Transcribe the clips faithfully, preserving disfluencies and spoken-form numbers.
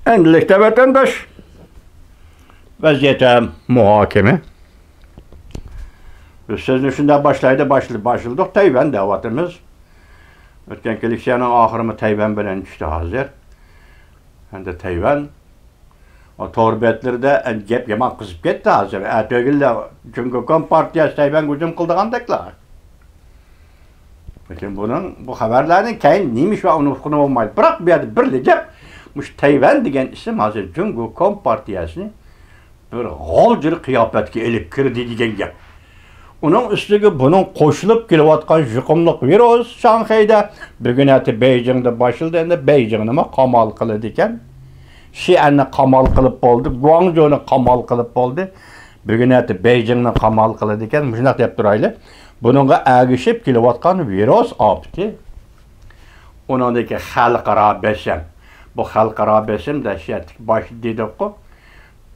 ئەمدىلىكتە ۋەتەنداش ۋەزىيەت ھەم مۇھاكىمە. بىز سۆزنى شۇنداق باشلايلى، باشل-، باشلىدۇق. تەيۋەن دەۋاتىمىز. ئۆتكەن كېلىشىشنىڭ ئاخىرىمۇ تەيۋەن بىلەن چۈشتى ھازىر. ئەمدى تەيۋەن، ئۇ تور بەتلىرىدە ئەمدى گەپ يامان قىزىپ كەتتى ھازىر. ئەتىگىنلا جۇڭگو كومپارتىيەسى تەيۋەنگە ھۇجۇم قىلىدىغاندەكلا. لېكىن بۇنىڭ، بۇ خەۋەرلەرنىڭ كەينى نېمە ئىش بار، ئۇنى ئۇققىلى بولمايدۇ. بىراق بۇ يەردە بىرلا گەپ، مۇشۇ تەيۋەن دېگەن ئىسىم ھازىر جۇڭگو كومپارتىيەسىنى بىر غالجىر قىياپەتكە ئېلىپ كىردى دېگەن گەپ. ئۇنىڭ ئۈستىگە بۇنىڭ قوشۇلۇپ كېلىۋاتقان يۇقۇملۇق ۋىرۇس شاڭخەيدە، بۈگۈن ئەتە بېيجىڭدا باشلىدى، ئەمدى بېيجىڭنىمۇ قامال قىلىدىكەن. شىئەننى قامال قىلىپ بولدى، گۇاڭجۇنى قامال قىلىپ بولدى. بۈگۈن ئەتە بېيجىڭنى قامال قىلىدىكەن، مۇشۇنداق دەپ تۇرايلى. بۇنىڭغا ئەگىشىپ كېلىۋاتقان ۋىرۇس ئاپىتى، ئۇنىڭدىكى خەلقئارا بېسىم. بۇ خەلقئارا بېسىم دەھشەتلىك باشتا دېدۇققۇ.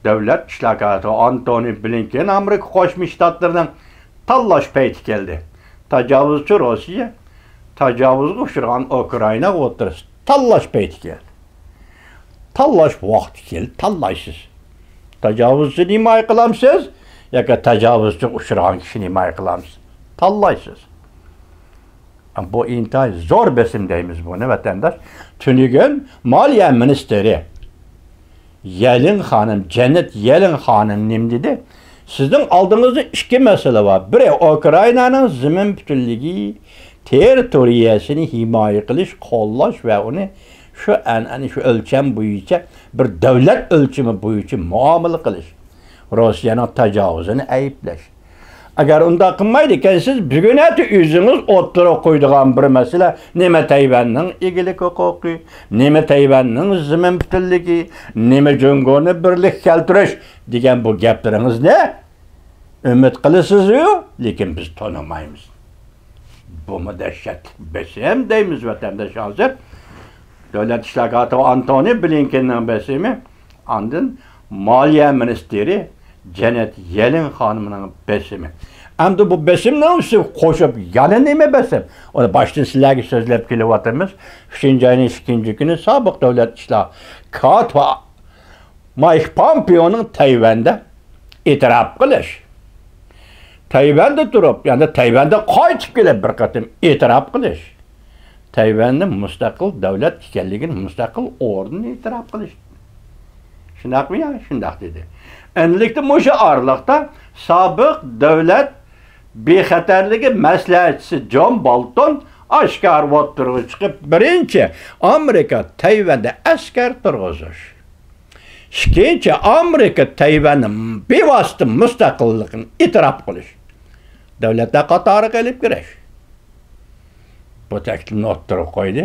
دۆلەت ئىشلار كاتىپى ئانتونى بلىنكېن ئامېرىكا قوشما شتاتلىرىنىڭ تاللاش پەيتى كەلدى. تاجاۋۇزچى روسىيە، تاجاۋۇزغا ئۇچرىغان ئۇكرائىنا ئوتتۇرىسىدا تاللاش پەيتى كەلدى. تاللاش ۋاقتى كەلدى، تاللايسىز. تاجاۋۇزچىنى ھىمايە قىلامسىز ياكى تاجاۋۇزچىغا ئۇچرىغان كىشىنى ھىمايە قىلامسىز؟ تاللايسىز. بۇ ئىنتايىن زور بېسىم دەيمىز بۇنى، ۋەتەنداش. تۈنۈگۈن مالىيە مىنىستىرى يەلىن خانىم، جەننەت يەلىن خانىم نېمە دېدى؟ سىزنىڭ ئالدىڭىزدا ئىككى مەسىلە بار. بىرى، ئۇكرائىنانىڭ زېمىن پۈتۈنلۈكى، تېررىتورىيەسىنى ھىمايە قىلىش، قوللاش ۋە ئۇنى شۇ ئەنئەنە، شۇ ئۆلچەم بويىچە، بىر دۆلەت ئۆلچىمى بويىچە مۇئامىلە قىلىش. روسىيەنىڭ تاجاۋۇزىنى ئەيىبلەش. ئەگەر ئۇنداق قىلمايدىكەنسىز، بۈگۈن ئەتە ئۆزىڭىز ئوتتۇرىغا قويىدىغان بىر مەسىلە، نېمە تەيۋەننىڭ ئىگىلىك ھوقۇقى، نېمە تەيۋەننىڭ زېمىن پۈتۈنلۈكى، نېمە جۇڭگونى بىرلىككە كەلتۈرۈش دېگەن بۇ گەپلىرىڭىزنى ئۈمىد قىلىسىزۇ، لېكىن بىز تونۇمايمىز. بۇمۇ دەھشەتلىك بېسىم دەيمىز، ۋەتەنداش، ھازىر. دۆلەت ئىشلار كاتىپى ئانتونى بلىنكېننىڭ بېسىمى، ئاندىن مالىيە مىنىستىرى جەنەت يەلېن خانىمنىڭ بېسىمى. ئەمدى بۇ بېسىمنىڭ ئۈستىگە قوشۇپ يەنە نېمە بېسىم؟ ئۇنى باشتىن سىلەرگە سۆزلەپ كېلىۋاتىمىز. ئۈچىنچى ئاينىڭ ئىككىنچى كۈنى سابىق دۆلەت ئىشلار كاتىپى مايك پومپېئونىڭ تەيۋەندە ئېتىراپ قىلىش. تەيۋەندە تۇرۇپ، يەنى تەيۋەندە قايتىپ كېلىپ بىر قېتىم ئېتىراپ قىلىش. تەيۋەننى مۇستەقىل دۆلەت ئىكەنلىكىنى، مۇستەقىل ئورنىنى ئېتىراپ قىلىش. شۇنداقمۇ يا؟ شۇنداق دېدى. ئەمدىلىكتە مۇشۇ ئارىلىقتا سابىق دۆلەت بىخەتەرلىكى مەسلىھەتچىسى جون بولتون ئاشكارا ئوتتۇرىغا چىقىپ، بىرىنچى، ئامېرىكا تەيۋەندە ئەسكەر تۇرغۇزۇش. ئىككىنچى، ئامېرىكا تەيۋەننى بىۋاسىتە مۇستەقىللىقىنى ئېتىراپ قىلىش، دۆلەتلەر قاتارىغا ئېلىپ كىرىش. بۇ تەكلىپنى ئوتتۇرىغا قويدى.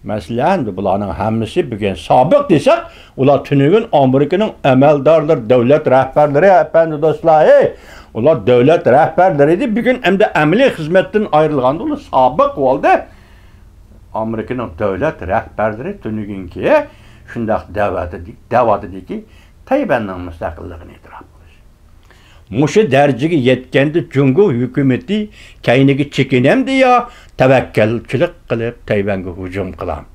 مەسىلەن، بۇلارنىڭ ھەممىسى بۈگۈن سابىق دېسەك، ئۇلار تۈنۈگۈن ئامېرىكىنىڭ ئەمەلدارلىرى، دۆلەت رەھبەرلىرى، ئەپەندى دوستلار، ھەي، ئۇلار دۆلەت رەھبەرلىرى ئىدى، بۈگۈن ئەمدى ئەمەلىي خىزمەتتىن ئايرىلغاندا ئۇلار سابىق بولدى. ئامېرىكىنىڭ دۆلەت رەھبەرلىرى تۈنۈگۈنكى شۇنداق دەۋاتىدىكى، تەيۋەننىڭ مۇستەقىللىقىنى ئېتىراپ قىلىش. مۇشۇ دەرىجىگە يەتكەندە جۇڭگو ھۆكۈمىتى كەينىگە چېكىنەمدۇ يا تەۋەككۈلچىلىك قىلىپ تەيۋەنگە ھۇجۇم قىلام؟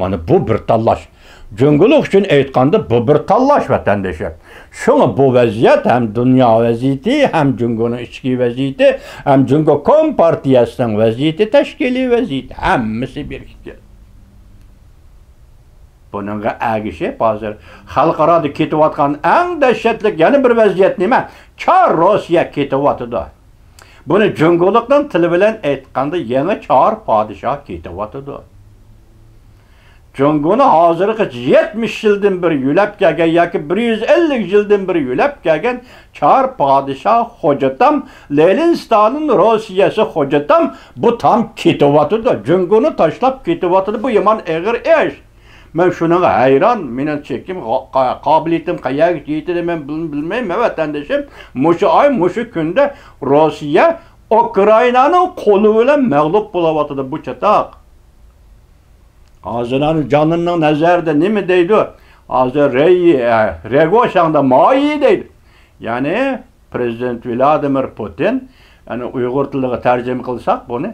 مانا بۇ بىر تاللاش. جۇڭگولۇق ئۈچۈن ئېيتقاندا، بۇ بىر تاللاش، ۋەتەندىشىم. شۇڭا بۇ ۋەزىيەت ھەم دۇنيا ۋەزىيىتى، ھەم جۇڭگونىڭ ئىچكى ۋەزىيىتى، ھەم جۇڭگو كومپارتىيەسىنىڭ ۋەزىيىتى، تەشكىلىي ۋەزىيىتى، ھەممىسى بىرىكىپ كەلدى. بۇنىڭغا ئەگىشىپ، ھازىر خەلقئارادا كېتىۋاتقان ئەڭ دەھشەتلىك يەنە بىر ۋەزىيەت نېمە؟ چار روسىيە كېتىۋاتىدۇ. بۇنى جۇڭگولۇقنىڭ تىلى بىلەن ئېيتقاندا، يېڭى چار پادىشاھ كېتىۋاتىدۇ. جۇڭگونى ھازىرغىچە يەتمىش يىلدىن بېرى يۆلەپ كەلگەن ياكى بىر يۈز ئەللىك يىلدىن بېرى يۆلەپ كەلگەن چار پادىشاھ خوجاتام، لېنىن ستالىن روسىيەسى خوجاتام، بۇ تام كېتىۋاتىدۇ. جۇڭگونى تاشلاپ كېتىۋاتىدۇ. بۇ يامان ئېغىر ئىش. مەن شۇنىڭغا ھەيران، مېنىڭ چېكىم، قا-، قابىلىيىتىم قەيەرگىچە يېتىدۇ، مەن بۇنى بىلمەيمەن، ۋەتەندىشىم. مۇشۇ ئاي، مۇشۇ كۈندە روسىيە ئۇكرائىنانىڭ قولى بىلەن مەغلۇپ بولۇۋاتىدۇ بۇ چاتاق. ھازىر ئانا جانىننىڭ نەزەرىدە نېمە دەيدۇ؟ ھازىر رېي-، ئە، رېگوشاڭدا مايى دەيدۇ. يەنى پرېزىدېنت ۋلادىمىر پۇتىن، يەنى ئۇيغۇر تىلىغا تەرجىمە قىلساق بۇنى،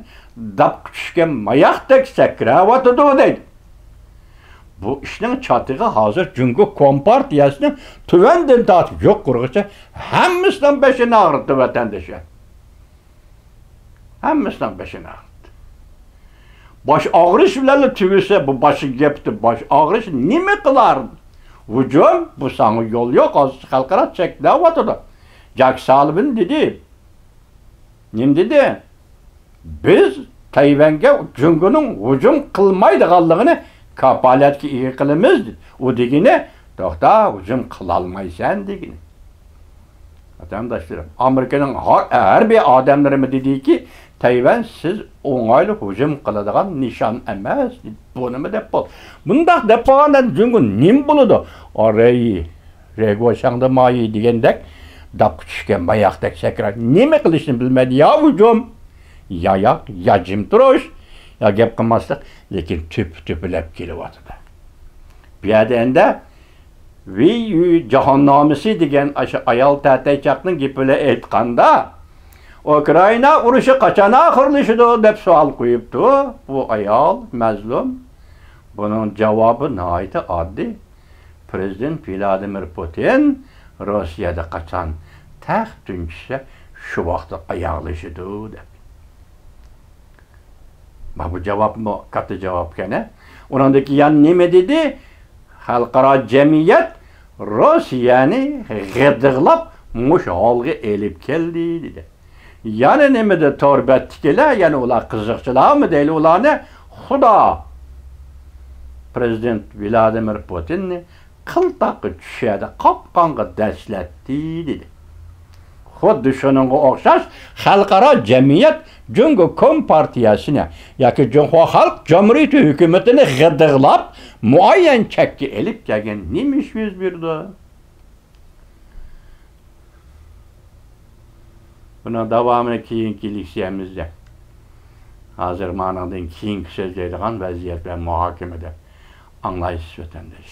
داپقا چۈشكەن ماياقتەك سەكرەۋاتىدۇ دەيدۇ. بۇ ئىشنىڭ چاتىقى ھازىر جۇڭگو كومپارتىيەسىنىڭ تۆۋەندىن تارتىپ يۇقىرىغىچە ھەممىسىنىڭ بېشىنى ئاغرىتتى، ۋەتەندىشى. ھەممىسىنىڭ بېشىنى ئاغرىتتى. باش ئاغرىش بىلەنلا تۈگىسە، بۇ باشقا گەپتە، باش ئاغرىش نېمە قىلار؟ ھۇجۇم، بۇ ساڭا يول يوق، ھازىر خەلقئارا چەكلەۋاتىدۇ. جاك سالىۋان دېدى. نېمە دېدى؟ بىز تەيۋەنگە جۇڭگونىڭ ھۇجۇم قىلمايدىغانلىقىنى كاپالەتكە ئىگە قىلىمىز. ئۇ دېگىنى، توختا، ھۇجۇم قىلالمايسەن دېگىنى. ۋەتەنداشلىرىم، ئامېرىكىنىڭ ھار-، ھەربىي ئادەملىرىمۇ دېدىكى، تەيۋەن سىز ئوڭايلا ھۇجۇم قىلىدىغان نىشان ئەمەس. بۇنىمۇ دەپ بول. بۇنداق دەپ بولغاندا جۇڭگو نېمە بولىدۇ؟ ئارەي، رېگو شاڭدىمايى دېگەندەك، داپقا چۈشكەن ماياقتەك سەكرەپ، نېمە قىلىشنى بىلمەيدۇ. يا ھۇجۇم، يا ياق، يا جىم تۇرۇش، يا گەپ قىلماسلىق، لېكىن تۆپە-تۆپىلەپ كېلىۋاتىدۇ. بۇ يەردە ئەندە ۋېي يۈ جاھاننامىسى دېگەن ئاشۇ ئايال تەتەيچاقنىڭ گېپى بىلەن ئېيتقاندا، ئۇكرائىنا ئۇرۇشى قاچان ئاخىرلىشىدۇ دەپ سوئال قويۇپتۇ بۇ ئايال، مەزلۇم. بۇنىڭ جاۋابى ناھايىتى ئاددىي. پىرېزىدېنت ۋلادىمىر پۇتىن روسىيەدە قاچان تەخت تۈنچىسە، شۇ ۋاقىتتا ئاياغلىشىدۇ دەپ. ما بۇ جاۋابمۇ كاتتا جاۋابكەن، ھە؟ ئۇنىڭدىن كېيىن يەنە نېمە دېدى؟ خەلقئارا جەمئىيەت روسىيەنى غىدىقلاپ مۇشۇ ھالغا ئېلىپ كەلدى، دېدى. يەنە نېمىدە تور بەتتىكىلەر، يەنە ئۇلار قىزىقچىلارمۇ دەيلى ئۇلارنى، خۇدا پىرېزىدېنت ۋلادىمىر پۇتىننى قىلتاققا چۈشەردى، قاپقانغا دەسلەتتى، دېدى. خۇددى شۇنىڭغا ئوخشاش خەلقئارا جەمئىيەت جۇڭگو كومپارتىيەسىنى ياكى جۇڭخۇا خەلق جۇمھۇرىيىتى ھۆكۈمىتىنى غىدىقلاپ، مۇئەييەن چەككە ئېلىپ كەلگەن نېمە ئىش يۈز بېرىدۇ؟ بۇنىڭ داۋامىنى كېيىنكى لېكسىيەمىزدە، ھازىر مانىڭدىن كېيىنكى سۆزلەيدىغان ۋەزىيەت ۋە مۇھاكىمىدە ئاڭلايسىز، ۋەتەنداش.